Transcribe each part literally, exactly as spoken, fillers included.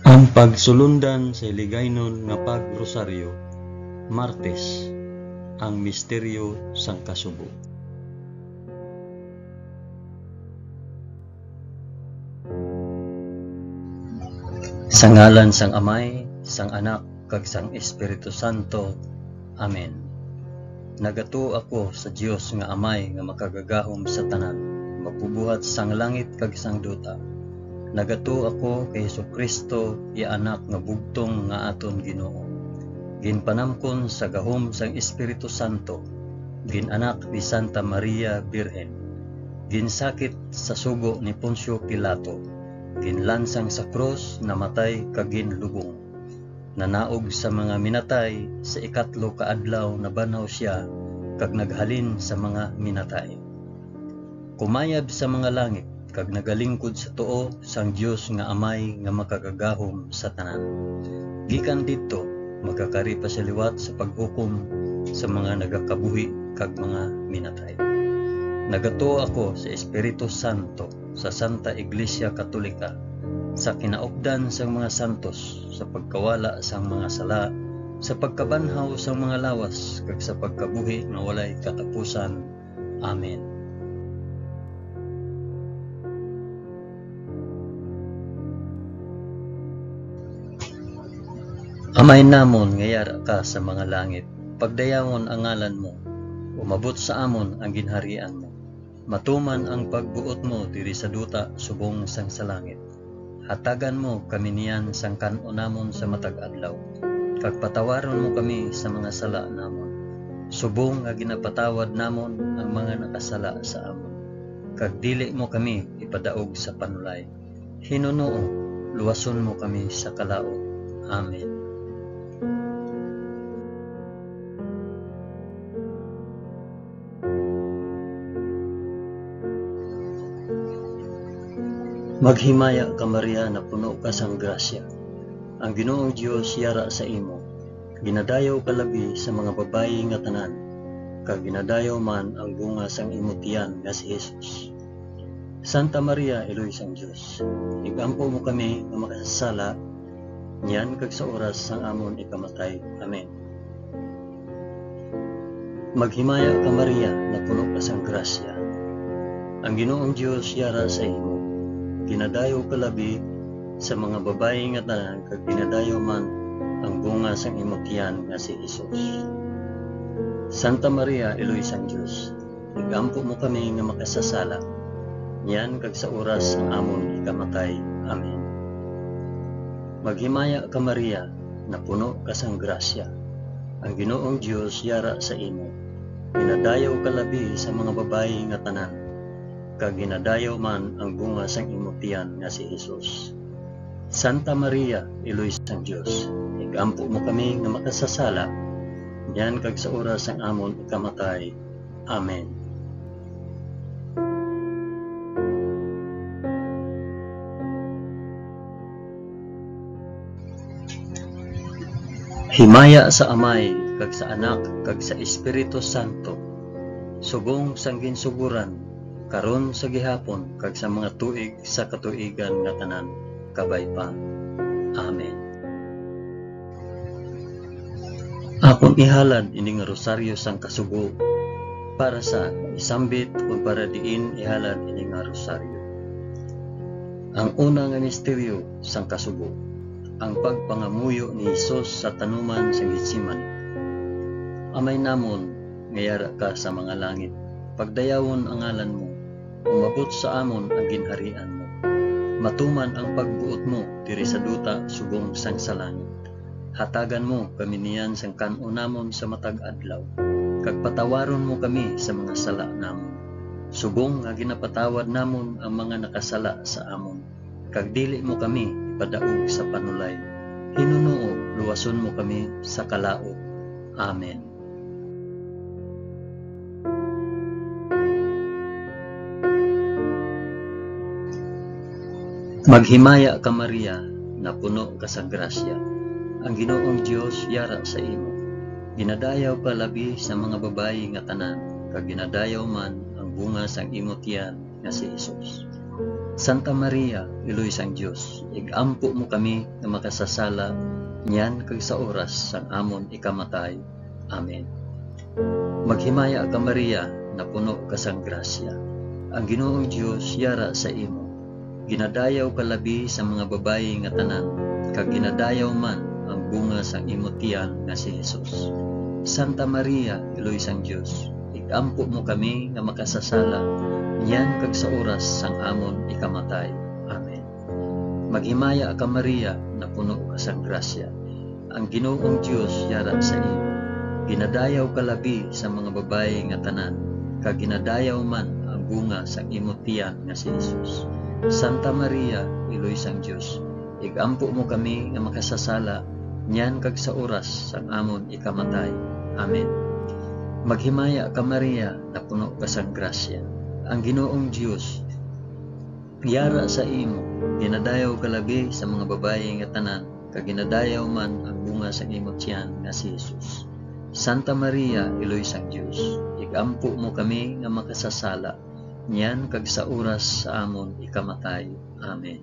Ang pagsulundan sa Hiligaynon nga pag-rosaryo, Martes, ang misteryo sang kasubo. Sa ngalan sang Amay, sang Anak, kag sang Espiritu Santo. Amen. Nagatuo ako sa Dios nga Amay nga makagagahom sa tanan, magbubuhat sang langit kag sang duta. Nagatuo ako kay Jesu-Cristo, iya Anak nga bugtong nga aton Ginoo. Ginpanamkon sa gahom sang Espiritu Santo, gin-anak ni Santa Maria Birhen, ginsakit sa sugo ni Poncio Pilato, ginlansang sa krus, namatay kag ginlubong. Nanaog sa mga minatay, sa ikatlo ka adlaw nabanhaw sia, kag naghalin sa mga minatay. Kumayab sa mga langit, kag nagalingkod sa tuo sang Dios nga Amay nga makagagahom sa tanan. Gikan didto, magakari pa sia liwat sa paghukom sa mga nagakabuhi kag mga minatay. Nagatuo ako sa Espiritu Santo, sa Santa Iglesia Katolika, sa kinaupdan sang mga santos, sa pagkawala sang mga sala, sa pagkabanhaw sang mga lawas, kag sa pagkabuhi nga walay katapusan. Amen. Amay namon nga yara ka sa mga langit, pagdayawon ang ngalan mo, umabot sa amon ang ginharian mo. Matuman ang pagbuot mo diri sa duta subong sang sa langit. Hatagan mo kami niyan sang kan-o namon sa matag adlaw, kag patawaron mo kami sa mga sala namon, subong nga ginapatawad namon ang mga nakasala sa amon. Kag dili mo kami ipadaog sa panulay. Hinunoo, luwason mo kami sa kalaut. Amen. Maghimaya ka, Maria, napuno ka sang grasya. Ang Ginoong Dios yara sa imo. Ginadayaw ka labi sa mga babayi nga tanan, kag ginadayaw man ang bunga sang imo tiyan nga si Jesus. Santa Maria, Iloy sang Dios, igampo mo kami nga makasasala, niyan kag sa oras sang amon ikamatay. Amen. Maghimaya ka, Maria, napuno ka sang grasya. Ang Ginoong Dios yara sa imo. Ginadayaw ka labi sa mga babayi nga tanan, kag ginadayaw man ang bunga sang imo tiyan nga si Jesus. Santa Maria, Iloy sang Dios, igampo mo kami nga makasasala, niyan kag sa oras sang amon ikamatay. Amen. Maghimaya ka, Maria, napuno ka sang grasya. Ang Ginoong Dios yara sa imo. Ginadayaw ka labi sa mga babayi nga tanan, kag ginadayaw man ang bunga sang imo tiyan nga si Jesus. Santa Maria, Iloy sang Dios, igampo mo kami nga makasasala, niyan kag sa oras sang amon ikamatay. Amen. Himaya sa Amay, kag sa Anak, kag sa Espiritu Santo, subong sang ginsugoran, karon, sa gihapon, kag sa mga tuig sa katuigan nga tanan, kabay pa. Amen. Akon ihalad ini nga rosaryo sang kasubo para sa isambit o para diin ihalad ini nga rosaryo. Ang una nga misteryo sang kasubo, ang pagpangamuyo ni Jesus sa tanuman sa Getsemani. Amay namon nga yara ka sa mga langit, pagdayawon ang ngalan mo, umabot sa amon ang ginharian mo. Matuman ang pagbuot mo diri sa duta subong sang sa langit. Hatagan mo kami niyan sang kan-on namon sa matag adlaw, kag patawaron mo kami sa mga sala namon, subong nga ginapatawad namon ang mga nakasala sa amon, kag dili mo kami ipadaog sa panulay. Hinunoo, luwason mo kami sa kalaut. Amen. Maghimaya ka, Maria, napuno ka sang grasya. Ang Ginoong Dios yara sa imo. Ginadayaw ka labi sa mga babayi nga tanan, kag ginadayaw man ang bunga sang imo tiyan nga si Jesus. Santa Maria, Iloy sang Dios, ig-ampo mo kami nga makasasala niyan kag sa oras sang amon ikamatay. Amen. Maghimaya ka, Maria, napuno ka sang grasya. Ang Ginoong Dios yara sa imo. Ginadayaw ka labi sa mga babayi nga tanan, kag ginadayaw man ang bunga sang imo tiyan nga si Jesus. Santa Maria, Iloy sang Dios, ig-ampo mo kami nga makasasala, niyan kag sa oras sang amon ikamatay. Amen. Maghimaya ka, Maria, napuno ka sang grasya. Ang Ginoong Dios yara sa imo. Ginadayaw ka labi sa mga babayi nga tanan, kag ginadayaw man ang bunga sang imo tiyan nga si Jesus. Santa Maria, Iloy sang Dios, ig-ampo mo kami nga makasasala, niyan kag sa oras sang amon ikamatay. Amen. Maghimaya ka, Maria, napuno ka sang grasya. Ang Ginoong Dios yara sa imo. Ginadayaw ka labi sa mga babayi nga tanan, kag ginadayaw man ang bunga sang imo tiyan nga si Jesus. Santa Maria, Iloy sang Dios, ig-ampo mo kami nga makasasala, niyan kag sa oras sa amon ikamatay. Amen.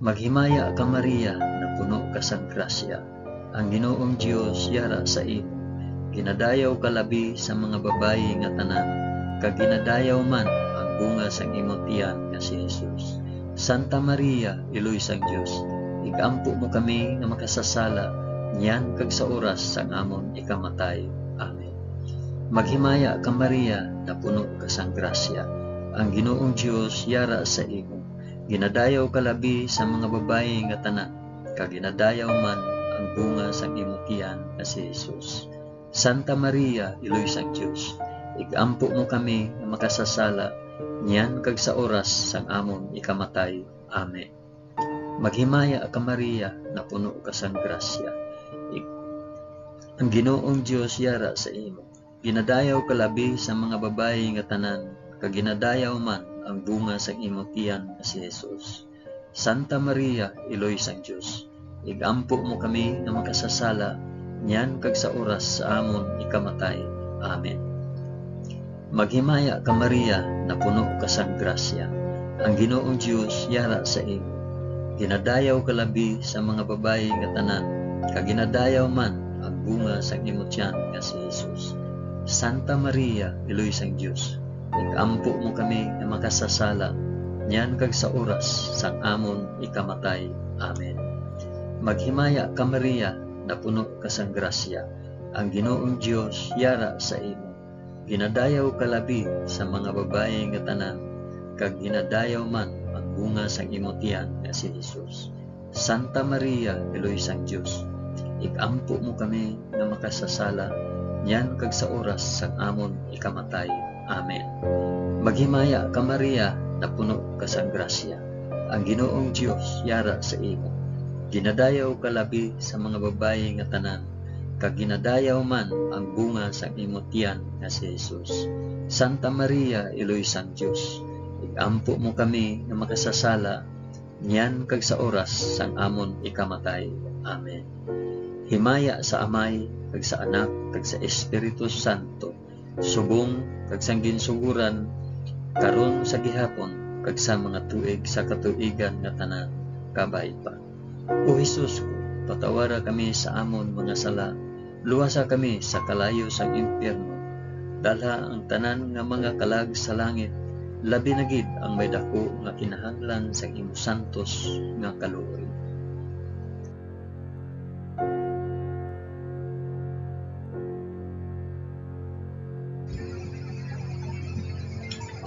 Maghimaya ka, Maria, napuno ka sang grasya. Ang Ginoong Dios yara sa imo. Ginadayaw ka labi sa mga babayi nga tanan, kag ginadayaw man ang bunga sang imo tiyan nga si Jesus. Santa Maria, Iloy sang Dios, ig-ampo mo kami nga makasasala, niyan kag sa oras sang amon ikamatay. Amen. Maghimaya ka, Maria, napuno ka sang grasya. Ang Ginoong Dios yara sa imo. Ginadayaw ka labi sa mga babayi nga tanan, kag ginadayaw man ang bunga sang imo tiyan nga si Jesus. Santa Maria, Iloy sang Dios, ig-ampo mo kami nga makasasala, niyan kag sa oras sang amon ikamatay. Amen. Maghimaya ka, Maria, napuno ka sang grasya. Ig-, ang Ginoong Dios yara sa imo. Ginadayaw ka labi sa mga babayi nga tanan, kag ginadayaw man ang bunga sang imo tiyan nga si Jesus. Santa Maria, Iloy sang Dios, ig-ampo mo kami nga makasasala, niyan kag sa oras sa amon ikamatay. Amen. Maghimaya ka, Maria, napuno ka sang grasya. Ang Ginoong Dios yara sa imo. Ginadayaw ka labi sa mga babayi nga tanan, kag ginadayaw man ang bunga sang imo tiyan nga si Jesus. Santa Maria, Iloy sang Dios, ig-ampo mo kami nga makasasala, niyan kag sa oras sang amon ikamatay. Amen. Maghimaya ka, Maria, napuno ka sang grasya. Ang Ginoong Dios yara sa imo. Ginadayaw ka labi sa mga babayi nga tanan, kag ginadayaw man ang bunga sang imo tiyan nga si Jesus. Santa Maria, Iloy sang Dios, ig-ampo mo kami nga makasasala, niyan kag sa oras sang amon ikamatay. Amen. Maghimaya ka, Maria, napuno ka sang grasya. Ang Ginoong Dios yara sa imo. Ginadayaw ka labi sa mga babayi nga tanan, kag ginadayaw man ang bunga sang imo tiyan nga si Jesus. Santa Maria, Iloy sang Dios, ig-ampo mo kami nga makasasala, niyan kag sa oras sang amon ikamatay. Amen. Himaya sa Amay, kag sa Anak, kag sa Espiritu Santo, subong kag sang ginsugoran, karon, sa gihapon, kag sa mga tuig sa katuigan nga tanan. Kabay pa. O Jesus ko, patawara kami sa amon mga sala, luwasa kami sa kalayo sang impyerno, dalha ang tanan nga mga kalag sa langit, labi na gid ang may daku nga kinahanglan sang imo santos nga kaluoy.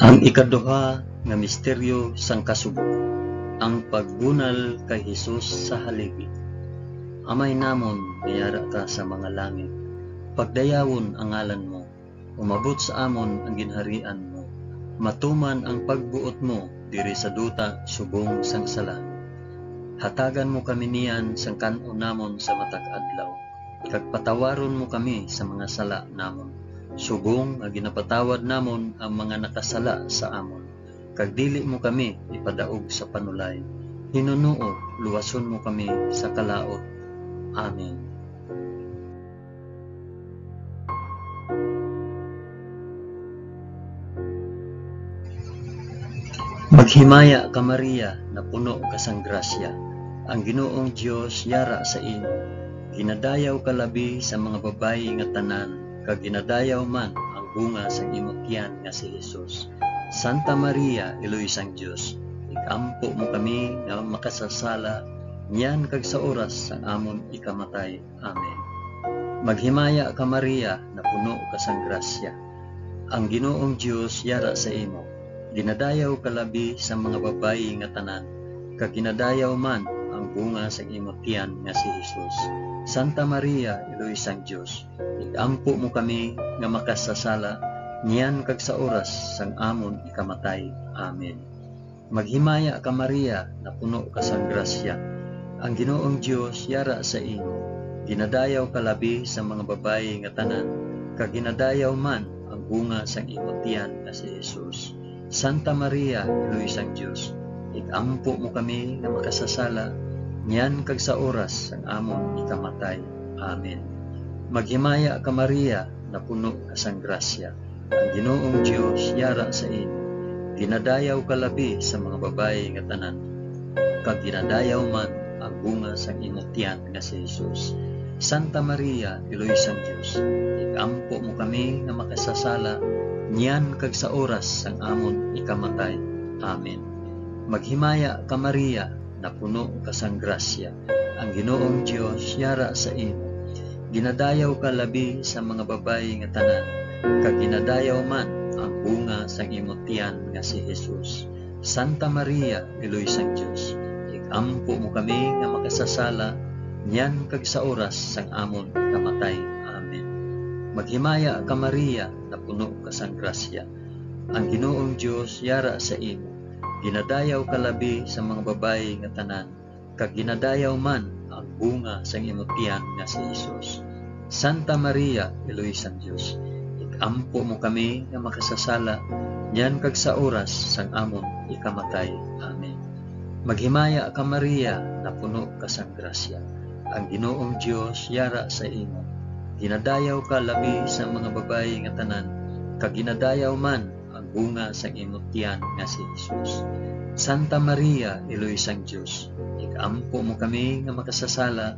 Ang ikaduha nga misteryo sang kasubo, ang pagbunal kay Jesus sa haligi. Amay namon nga yara ka sa mga langit, pagdayawon ang ngalan mo, umabot sa amon ang ginharian mo, matuman ang pagbuot mo diri sa duta subong sang sa langit. Hatagan mo kami niyan sang kan-on namon sa matag adlaw, kag patawaron mo kami sa mga sala namon, subong nga ginapatawad namon ang mga nakasala sa amon, kag dili mo kami ipadaog sa panulay. Hinunoo, luwason mo kami sa kalaut. Amen. Himaya ka, Maria, napuno ka sang grasya, ang Ginoong Dios yara sa imo. Ginadayaw ka labi sa mga babayi nga tanan, kag ginadayaw man ang bunga sang imo tiyan nga si Jesus. Santa Maria, Iloy sang Dios, igampo mo kami nga makasasala, niyan kag sa oras sang amon ikamatay. Amen. Maghimaya ka, Maria, napuno ka sang grasya. Ang Ginoong Dios yara sa imo. Ginadayaw ka labi sa mga babayi nga tanan, kag ginadayaw man ang bunga sang imo tiyan nga si Jesus. Santa Maria, Iloy sang Dios, igampo mo kami nga makasasala, niyan kag sa oras sang amon ikamatay. Amen. Maghimaya ka, Maria, napuno ka sang grasya. Ang Ginoong Dios yara sa imo. Ginadayaw ka labi sa mga babayi nga tanan, kag ginadayaw man ang bunga sang imo tiyan nga si Jesus. Santa Maria, Iloy sang Dios, igampo mo kami nga makasasala, niyan kag sa oras sang amon ikamatay. Amen. Maghimaya ka, Maria, napuno ka sang grasya. Ang Ginoong Dios yara sa imo. Ginadayaw ka labi sa mga babayi nga tanan, kag ginadayaw man ang bunga sang imo tiyan nga si Jesus. Santa Maria, Iloy sang Dios, igampo mo kami nga makasasala, niyan kag sa oras sang amon ikamatay. Amen. Maghimaya ka, Maria, napuno ka sang grasya. Ang Ginoong Dios yara sa imo. Ginadayaw ka labi sa mga babayi nga tanan, kag ginadayaw man ang bunga sang imo tiyan nga si Jesus. Santa Maria, Iloy sang Dios, igampo mo kami nga makasasala, niyan kag sa oras sang amon kamatay. Amen. Maghimaya ka, Maria, napuno ka sang grasya. Ang Ginoong Dios yara sa imo. Ginadayaw ka labi sa mga babayi nga tanan, kag ginadayaw man ang bunga sang imo tiyan nga si Jesus. Santa Maria, Iloy sang Dios, igampo mo kami nga makasasala, niyan kag sa oras sang amon ikamatay. Amen. Maghimaya ka, Maria, napuno ka sang grasya. Ang Ginoong Dios yara sa imo. Ginadayaw ka labi sa mga babayi nga tanan, kag ginadayaw man ang bunga sang imo tiyan nga si Jesus. Santa Maria, Iloy sang Dios, igampo mo kami nga makasasala,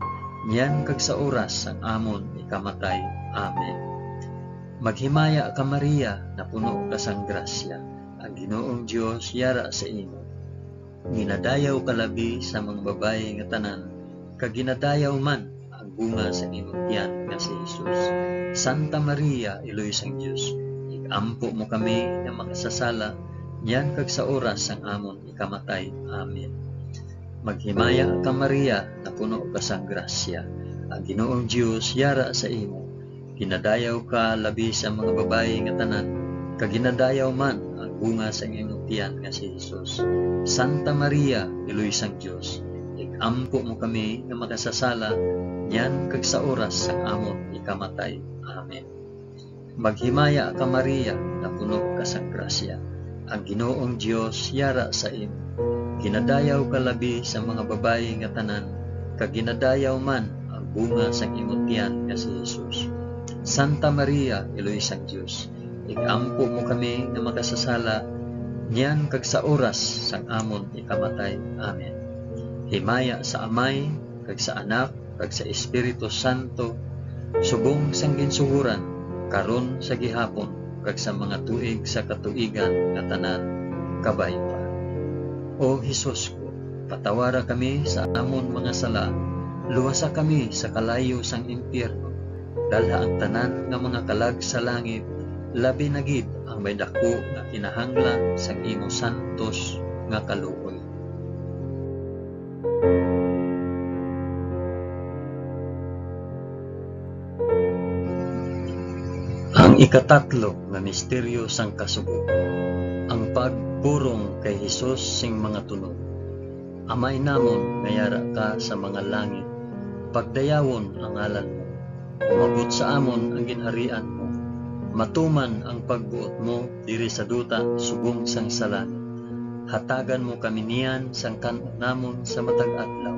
niyan kag sa oras sang amon ikamatay. Amen. Maghimaya ka, Maria, napuno ka sang grasya. Ang Ginoong Dios yara sa imo. Ginadayaw ka labi sa mga babayi nga tanan, kag ginadayaw man ang bunga sa imong tiyan nga si Jesus. Santa Maria, Iloy sang Dios, igampo mo kami nga makasasala, niyan kag sa oras sang amon ikamatay. Amen. Maghimaya ka, Maria, napuno ka sang grasya. Ang Ginoong Dios yara sa imo. Ginadayaw ka labi sa mga babayi nga tanan, kag ginadayaw man ang bunga sang imong tiyan nga si Jesus. Santa Maria, Iloy sang Dios, igampo mo kami nga makasasala, niyan kag sa oras sang amon ikamatay. Amen. Maghimaya ka, Maria, napuno ka sang grasya. Ang Ginoong Dios yara sa imo. Ginadayaw ka labi sa mga babayi nga tanan, kag ginadayaw man ang bunga sang imo tiyan nga si Jesus. Santa Maria, Iloy sang Dios, igampo mo kami nga makasasala, niyan kag sa oras sang amon ikamatay. Amen. Himaya sa Amay, kag sa Anak, kag sa Espiritu Santo, subong sang ginsugoran, karon, sa gihapon, kag sa mga tuig sa katuigan nga tanan. Kabay pa. O Jesus ko, patawara kami sa amon mga sala, luwasa kami sa kalayo sang impyerno, dalha ang tanan nga mga kalag sa langit, labi na gid ang may daku nga kinahanglan sang imo santos nga kaluoy. Ang ikatatlo nga misteryo sang kasubo, ang pagpurong kay Jesus sing mga tunog. Amay namon nga yara ka sa mga langit, pagdayawon ang ngalan mo. Umabot sa amon ang ginharian mo. Matuman ang pagbuot mo diri sa duta subong sang sa langit. Hatagan mo kami niyan sang kan-on namon sa matag adlaw,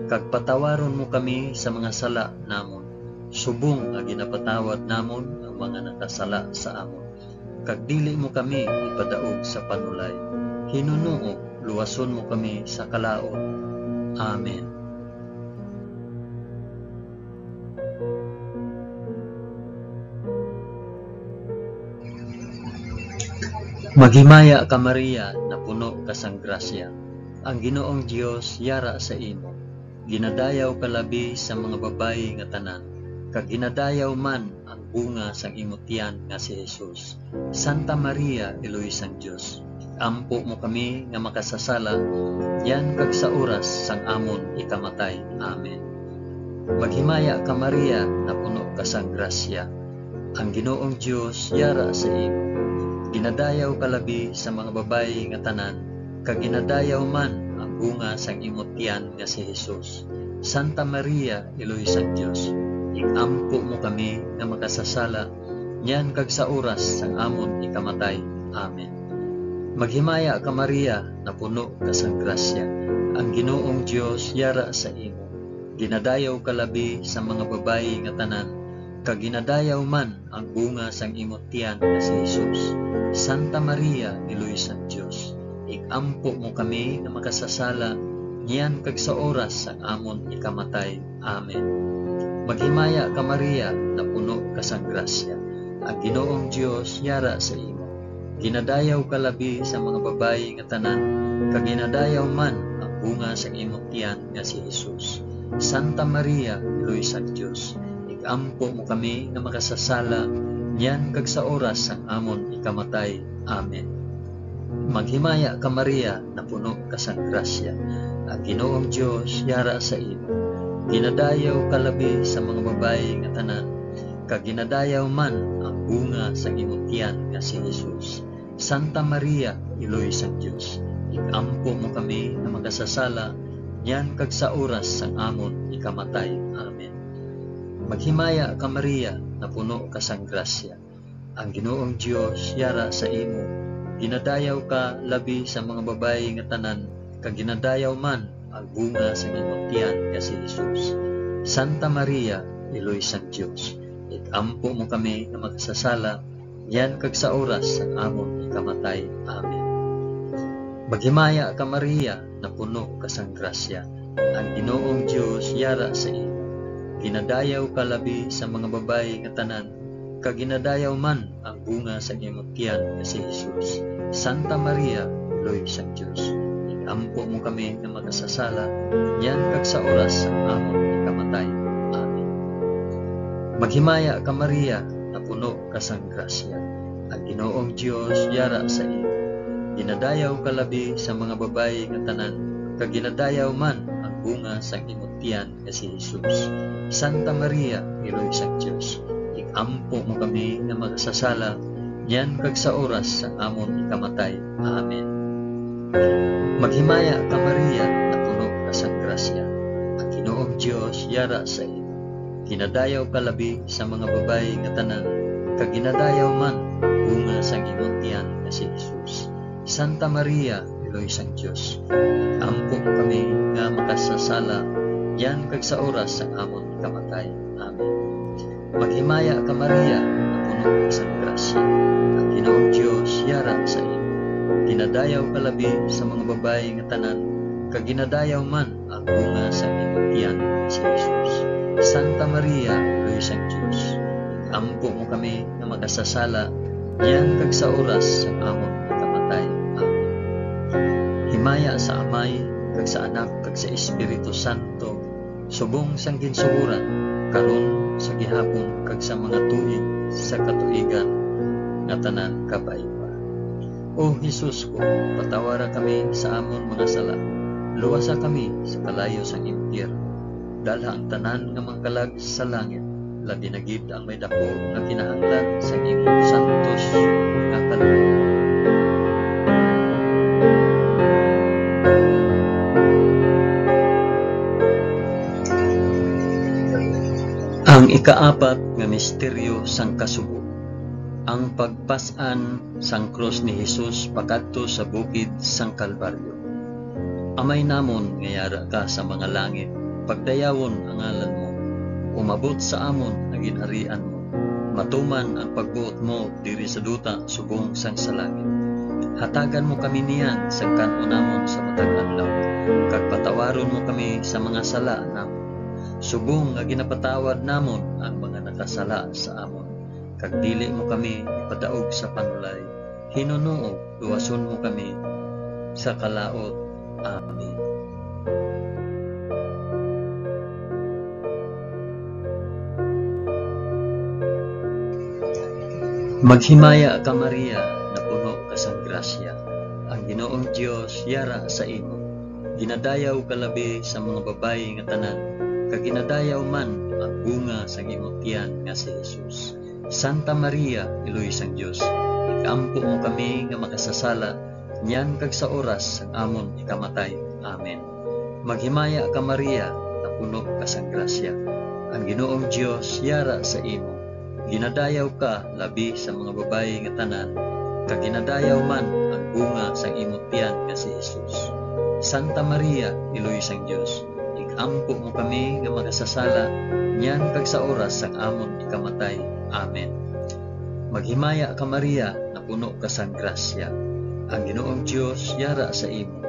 kag patawaron mo kami sa mga sala namon, subong nga ginapatawad namon ang mga nakasala sa amon. Kag dili mo kami ipadaog sa panulay, Ginoo, luwason mo kami sa kalaut. Amen. Maghimaya ka, Maria, napuno ka sang grasya. Ang Ginoong Dios yara sa imo. Ginadayaw ka labi sa mga babayi nga tanan, kag ginadayaw man ang bunga sang imo tiyan nga si Jesus. Santa Maria, Iloy sang Dios, ig-ampo mo kami nga makasasala, niyan kag sa oras sang amon ikamatay. Amen. Maghimaya ka, Maria, napuno ka sang grasya. Ang Ginoong Dios yara sa imo. Ginadayaw ka labi sa mga babayi nga tanan, kag ginadayaw man ang bunga sang imo tiyan nga si Jesus. Santa Maria, Iloy sang Dios, ig-ampo mo kami nga makasasala, niyan kag sa oras sang amon ikamatay. Amen. Maghimaya ka, Maria, napuno ka sang grasya. Ang Ginoong Dios yara sa imo. Ginadayaw ka labi sa mga babayi nga tanan, kag ginadayaw man ang bunga sang imo tiyan nga si Jesus. Santa Maria, Iloy sang Dios, ig-ampo mo kami nga makasasala, niyan kag sa oras sang amon ikamatay. Amen. Maghimaya ka, Maria, napuno ka sang grasya. Ang Ginoong Dios yara sa imo. Ginadayaw ka labi sa mga babayi nga tanan, kag ginadayaw man ang bunga sang imo tiyan nga si Jesus. Santa Maria, Iloy sang Dios, ig-ampo mo kami nga makasasala, niyan kag sa oras sang amon ikamatay. Amen. Maghimaya ka, Maria, napuno ka sang grasya. Ang Ginoong Dios yara sa imo. Ginadayaw ka labi sa mga babayi nga tanan, kag ginadayaw man ang bunga sang imo tiyan nga si Jesus. Santa Maria, Iloy sang Dios, ig-ampo mo kami nga makasasala, niyan kag sa oras sang amon ikamatay. Amen. Maghimaya ka, Maria, napuno ka sang grasya. Ang Ginoong Dios yara sa imo. Ginadayaw ka labi sa mga babayi nga tanan, kag ginadayaw man ang bunga sang imong tiyan nga si Jesus. Santa Maria, Iloy sang Dios, ig-ampo mo kami nga makasasala, niyan kag sa oras sang amon ikamatay. Amen. Maghimaya ka, Maria, napuno ka sang grasya. Ang Ginoong Dios yara sa imo. Ginadayaw ka labi sa mga babayi nga tanan, kag ginadayaw man ang bunga sang imong tiyan nga si Jesus. Santa Maria, Iloy sang Dios, ig-ampo mo kami nga makasasala, niyan kag sa oras sang amon ikamatay. Amen. Maghimaya ka, Maria, napuno ka sang grasya. Ang Ginoong Dios yara sa imo. Ginadayaw ka labi sa mga babayi nga tanan, kag ginadayaw man ang bunga sang imong tiyan nga si Jesus. Santa Maria, Iloy sang Dios, ig-ampo mo kami nga makasasala, niyan kag sa oras sang amon ikamatay. Amen. Maghimaya ka, Maria, napuno ka sang grasya. Ang Ginoong Dios yara sa imo. Ginadayaw ka labi sa mga babayi nga tanan, kag ginadayaw man ang bunga sang imong tiyan nga si Jesus. Santa Maria, Iloy sang Dios, ampo mo kami nga makasasala, niyan kag sa oras sang amon kamatay. Amen. Maghimaya ka, Maria, nga puno ka sang grasya. Ang Ginoong Dios yara sa imo. Ginadayaw ka labi sa mga babayi nga tanan, kag ginadayaw man ang bunga sang imong tiyan, si Jesus. Santa Maria, Iloy sang Dios, ampo mo kami nga makasasala, niyan kag sa oras sang amon pagkamatay. Amen. Himaya sa Amay, kag sa Anak, kag sa Espiritu Santo, subong sang ginsugoran, karon, sa gihapon, kag sa mga tuig sa katuigan nga tanan. Kabay pa. O Jesus ko, patawara kami sa amon mga sala, luwasa kami sa kalayo sang impyerno, dalha ang tanan nga mga kalag sa langit, labi na gid ang may daku nga kinahanglan sang imong santos nga kalooban. Ang ikaapat nga misteryo sang kasubo, ang pagpas-an sang krus ni Jesus pakadto sa bukid sang Kalbaryo. Amay namon nga yara ka sa mga langit, pagdayawon ang ngalan mo. Umabot sa amon ang ginharian mo. Matuman ang pagbuot mo diri sa duta subong sang sa langit. Hatagan mo kami niyan sa kan-o namon sa matag adlaw, kag patawaron mo kami sa mga sala namon, subong nga ginapatawad namon ang mga nakasala sa amon, kag dili mo kami ipadaog sa panulay. Hinunoog, luwason mo kami sa kalaut. Amen. Maghimaya ka, Maria, nga puno ka sang grasya. Ang Ginoong Dios yara sa imo. Ginadayaw ka labi sa mga babayi nga tanan, kag ginadayaw man ang bunga sang imo tiyan nga si Jesus. Santa Maria, Iloy sang Dios, ig-ampo mo kami nga makasasala, niyan kag sa oras sang amon ikamatay. Amen. Maghimaya ka, Maria, nga puno ka sang grasya. Ang Ginoong Dios yara sa imo. Ginadayaw ka labi sa mga babayi nga tanan, kag ginadayaw man ang bunga sang imo tiyan nga si Jesus. Santa Maria, Iloy sang Dios, ig-ampo mo kami nga makasasala, niyan kag sa oras sang amon ikamatay. Amen. Maghimaya ka, Maria, nga puno ka sang grasya. Ang Ginoong Dios yara sa imo.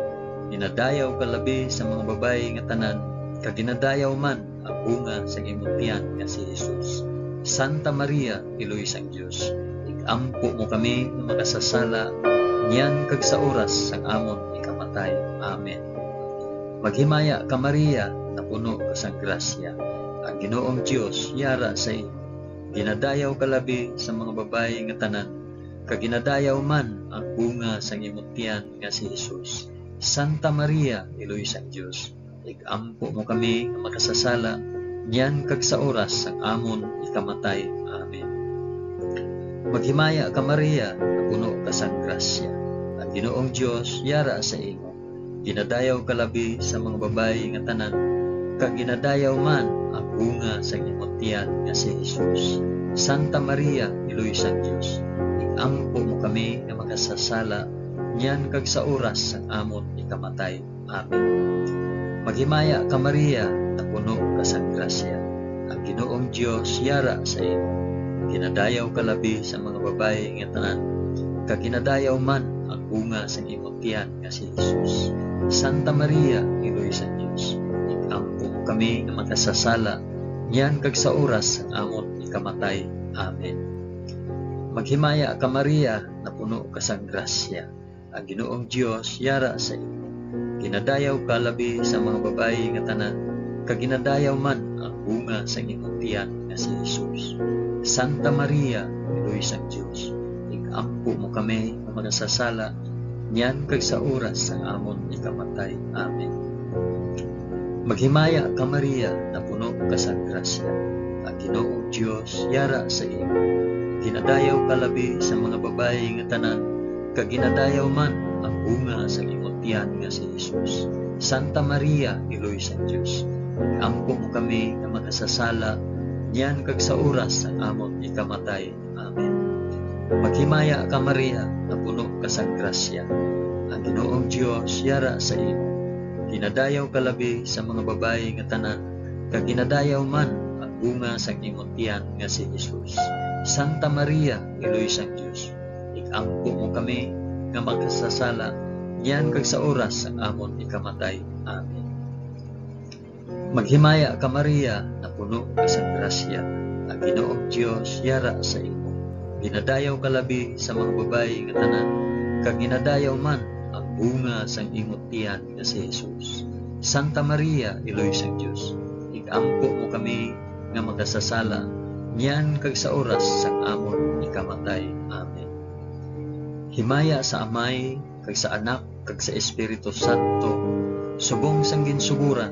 Ginadayaw ka labi sa mga babayi nga tanan, kag ginadayaw man ang bunga sang imo tiyan nga si Jesus. Santa Maria, Iloy sang Dios, ig-ampo mo kami nga makasasala, niyan kag sa oras sang amon ikamatay. Amen. Maghimaya ka, Maria, nga puno ka sang grasya. Ang Ginoong Dios yara sa imo. Ginadayaw ka labi sa mga babayi nga tanan, kag ginadayaw man ang bunga sang imo tiyan nga si Jesus. Santa Maria, Iloy sang Dios, ig-ampo mo kami nga makasasala, niyan kag sa oras sang amon ikamatay. Amen. Maghimaya ka, Maria, nga puno ka sang grasya. Ang Ginoong Dios yara sa imo. Ginadayaw ka labi sa mga babayi nga tanan, kag ginadayaw man ang bunga sang imo tiyan nga si Jesus. Santa Maria, Iloy sang Dios, ig-ampo mo kami nga makasasala, niyan kag sa oras sang amon ikamatay. Amen. Maghimaya ka, Maria, nga puno ka sang grasya. Ang Ginoong Dios yara sa imo. Ginadayaw ka labi sa mga babayi nga tanan, kag ginadayaw man ang bunga sang imo tiyan nga si Jesus. Santa Maria, Iloy sang Dios, ig-ampo mo kami nga makasasala, niyan kag sa oras sang amon ikamatay. Amen. Maghimaya ka, Maria, nga puno ka sang grasya. Ang Ginoong Dios yara sa imo. Ginadayaw ka labi sa mga babayi nga tanan, kag ginadayaw man ang bunga sang imong tiyan nga si Jesus. Santa Maria, Iloy sang Dios, ig-ampo mo kami nga makasasala, niyan kag sa oras sang amon ikamatay. Amen. Maghimaya ka, Maria, nga puno ka sang grasya. Ang Ginoong Dios yara sa imo. Ginadayaw ka labi sa mga babayi nga tanan, kag ginadayaw man ang bunga sa imong tiyan nga si Jesus. Santa Maria, Iloy sang Dios, ampo mo kami nga makasasala, niyan kag sa oras sang amon ikamatay. Amen. Maghimaya ka, Maria, nga puno ka sang grasya. Ang Ginoong Dios yara sa imo. Ginadayaw ka labi sa mga babayi nga tanan, kag ginadayaw man ang bunga sang imong tiyan nga si Jesus. Santa Maria, Iloy sang Dios, ig-ampo mo kami nga makasasala, niyan kag sa oras sang amon ikamatay. Amen. Maghimaya ka, Maria, nga puno ka sang grasya, ang Ginoong Dios yara sa imo. Ginadayaw ka labi sa mga babayi nga tanan, kag ginadayaw man ang bunga sang imo tiyan nga si Jesus. Santa Maria, Iloy sang Dios, ig-ampo mo kami nga makasasala, niyan kag sa oras sang amon ikamatay. Amen. Himaya sa Amay, kag sa Anak, kag sa Espiritu Santo, subong sang ginsugoran,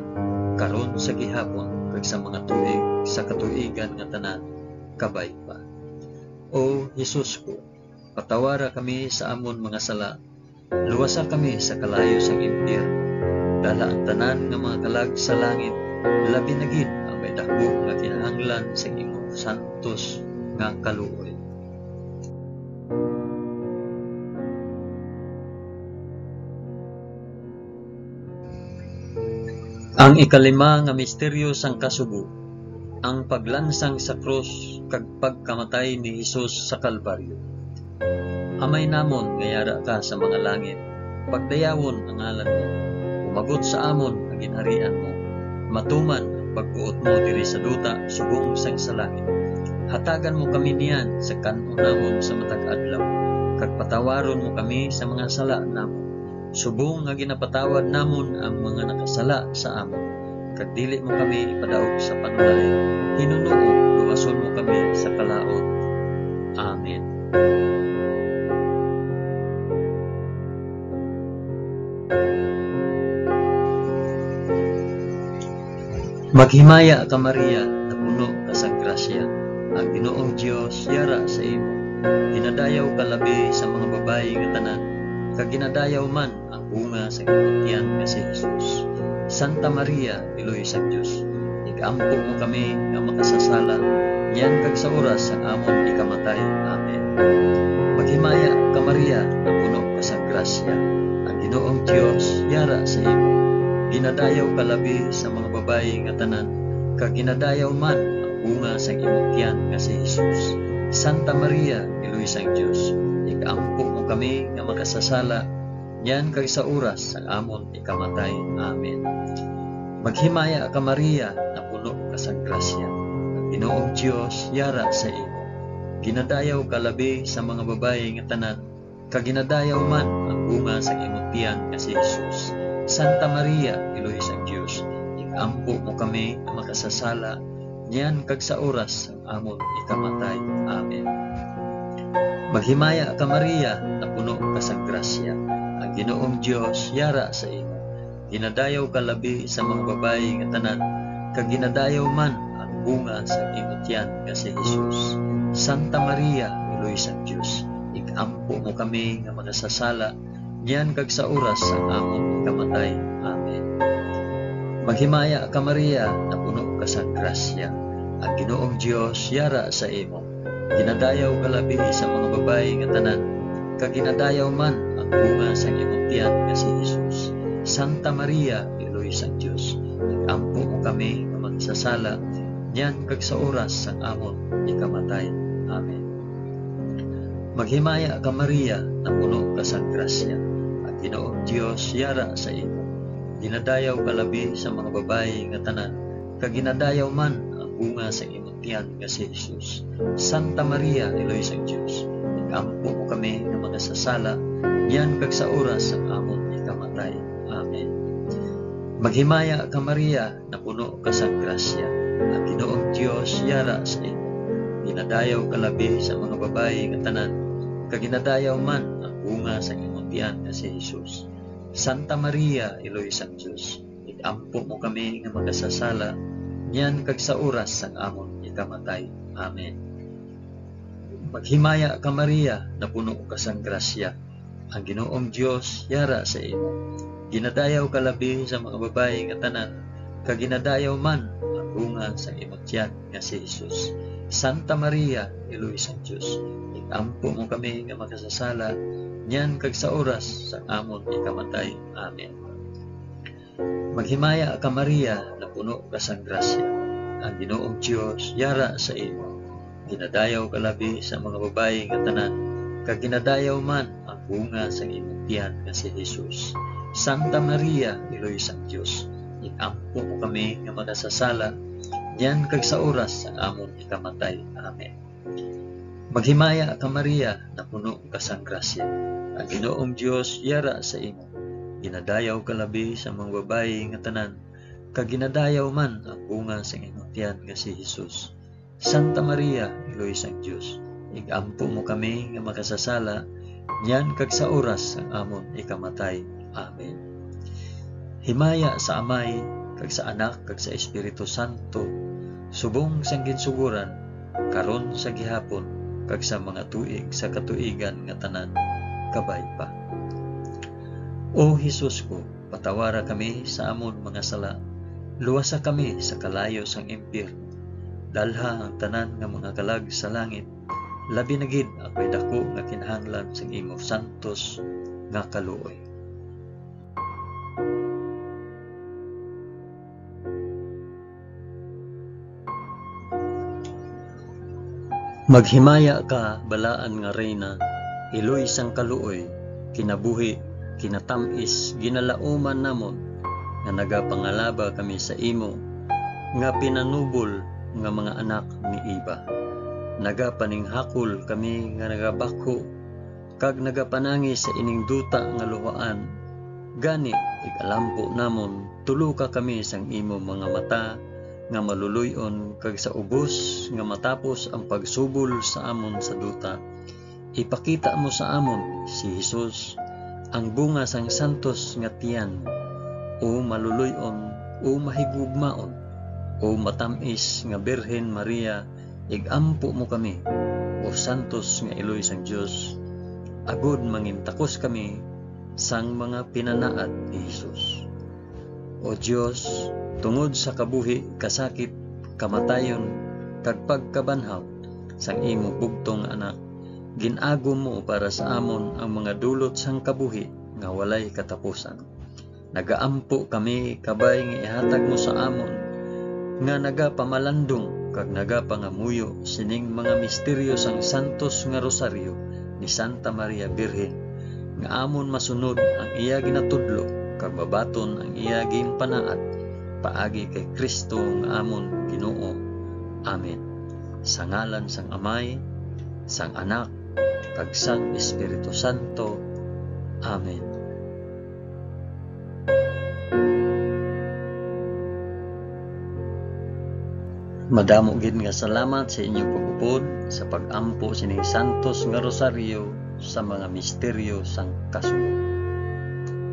karon, sa gihapon, kag sa mga tuig sa katuigan nga tanan. Kabay pa. O Jesus ko, patawara kami sa amon mga sala, luwasa kami sa kalayo sang impyerno, dala ang tanan nga mga kalag sa langit, labi na gid ang may daku nga kinahanglan sang imong santos nga kaluoy. Ang ikalima nga misteryo sang kasubo, ang paglansang sa krus kag pagkamatay ni Jesus sa Kalbaryo. Amay namon nga yara ka sa mga langit, pagdayawon ang ngalan mo. Umabot sa amon ang ginharian mo. Matuman ang pagbuot mo diri sa duta subong sang sa langit. Hatagan mo kami niyan sa kan-on namon sa matag adlaw, kag patawaron mo kami sa mga sala namon, subong nga ginapatawad namon ang mga nakasala sa amon. Kag dili mo kami ipadaog sa panulay, hinunoo luwason mo kami sa kalaut. Amen. Maghimaya ka, Maria, napuno ka sang grasya. Ang Ginoong Dios yara sa imo. Ginadayaw ka labi sa mga babayi nga tanan, kag ginadayaw man ang bunga sa imong tiyan nga si Jesus. Santa Maria, Iloy sang Dios, ig-ampo mo kami nga makasasala, niyan kag sa oras sang amon ikamatay. Amen. Maghimaya ka, Maria, napuno ka sang grasya. Ang Ginoong Dios yara sa imo. Ginadayaw ka labi sa mga babayi nga tanan, kag ginadayaw man ang bunga sang imong tiyan nga si Jesus. Santa Maria, Iloy sang Dios, ig-ampo mo kami nga makasasala, niyan kag sa oras sang amon ikamatay. Amen. Maghimaya ka, Maria, napuno ka sang grasya. Ang Ginoong Dios yara sa imo. Ginadayaw ka labi sa mga babayi nga tanan, kag ginadayaw man ang bunga sang imong tiyan nga si Jesus. Santa Maria, Iloy sang Dios, ig-ampo mo kami nga makasasala, niyan kag sa oras sang amon ikamatay. Amen. Maghimaya ka, Maria, napuno ka sang grasya. Ang Ginoong Dios yara sa imo. Ginadayaw ka labi sa mga babayi nga tanan, kag ginadayaw man ang bunga sang imo tiyan nga si Jesus. Santa Maria, Iloy sang Dios, ig-ampo mo kami nga makasasala, niyan kag sa oras sang amon kamatay. Amen. Maghimaya ka, Maria, napuno ka sang grasya. Ang Ginoong Dios yara sa imo. Ginadayaw ka labi sa mga babayi nga tanan, kag ginadayaw man ang bunga sang imong tiyan nga si Jesus. Santa Maria, Iloy sang Dios, ig-ampo mo kami nga makasasala, niyan kag sa oras sang amon ikamatay. Amen. Maghimaya ka, Maria, napuno ka sang grasya. Ang Ginoong Dios yara sa imo. Ginadayaw ka labi sa mga babayi nga tanan, kag ginadayaw man ang bunga sang imong tiyan nga si Jesus. Santa Maria, Iloy sang Dios, ig-ampo mo kami nga makasasala, niyan kag sa oras sang amon ikamatay. Amen. Maghimaya ka, Maria, napuno ka sang grasya. Ang Ginoong Dios yara sa imo. Ginadayaw ka labi sa mga babayi nga tanan, kag ginadayaw man ang bunga sang imong tiyan nga si Jesus. Santa Maria, Iloy sang Dios, ig-ampo mo kami nga makasasala, niyan kag sa oras sang amon ikamatay. Amen. Maghimaya ka, Maria, napuno ka sang grasya. Ang Ginoong Dios yara sa imo. Ginadayaw ka labi sa mga babayi nga tanan, kag ginadayaw man ang bunga sang imong tiyan nga si Jesus. Santa Maria, Iloy sang Dios, ig-ampo mo kami nga makasasala, niyan kag sa oras sang amon ikamatay. Amen. Maghimaya ka, Maria, napuno ka sang grasya. Ang Ginoong Dios yara sa imo. Ginadayaw ka labi sa mga babayi nga tanan, kag ginadayaw man ang bunga sang imong tiyan nga si Jesus. Santa Maria, Iloy sang Dios, ig-ampo mo kami nga makasasala, niyan kag sa oras sang amon ikamatay. Amen. Maghimaya ka, Maria, napuno ka sang grasya. Ang Ginoong Dios yara sa imo. Ginadayaw ka labi sa mga babayi nga tanan, kag ginadayaw man ang bunga sang imong tiyan nga si Jesus. Santa Maria, Iloy sang Dios, ig-ampo mo kami nga makasasala, niyan kag sa oras sang amon ikamatay. Amen. Himaya sa Amay, kag sa Anak, kag sa Espiritu Santo, subong sang ginsugoran, karon, sa gihapon, kag sa mga tuig sa katuigan nga tanan. Kabay pa. O Jesus ko, patawara kami sa amon mga sala, luwasa kami sa kalayo sang impyerno, dalha ang tanan nga mga kalag sa langit, labi na gid ang may daku nga kinahanglan sang imo santos nga kaluoy. Maghimaya ka, balaan nga Reyna, iloy sang kaluoy, kinabuhi, kinatamis, ginalauman namon, nga nagapangalaba kami sa imo, nga pinanubol nga mga anak ni Eva. Nagapaninghakol kami nga nagabakho, kag nagapanangis sa ining duta nga luhaan. Gani, igalampo namon, tuloka kami sang imo mga mata nga maluloy-on, kag sa ubos nga matapos ang pagsubol sa amon sa duta, ipakita mo sa amon si Jesus, ang bunga sang santos nga tiyan. O maluloy-on, o mahigugmaon, o matam-is nga Birhen Maria, igampo mo kami, o santos nga iloy sang Dios, agod mangintakos kami sang mga pinanaad ni Jesus. O Dios, tungod sa kabuhi, kasakit, kamatayon, kag pagkabanhaw sang imo bugtong nga Anak, gin-agom mo para sa amon ang mga dulot sang kabuhi nga walay katapusan. Nagaampo kami, kabay, nga ihatag mo sa amon nga nagapamalandong kag nagapangamuyo sining mga misteryo sang santos nga rosaryo ni Santa Maria Birhen, nga amon masunod ang iya ginatudlo kag mabaton ang iya ginpanaad, paagi kay Cristo nga amon Ginoo. Amen. Sa ngalan sang Amay, sang Anak, kag sang Espiritu Santo. Amen. Madamo gid nga salamat sa inyo pag-upod sa pag-ampo sining santos nga rosaryo sa mga misteryo sang kasubo.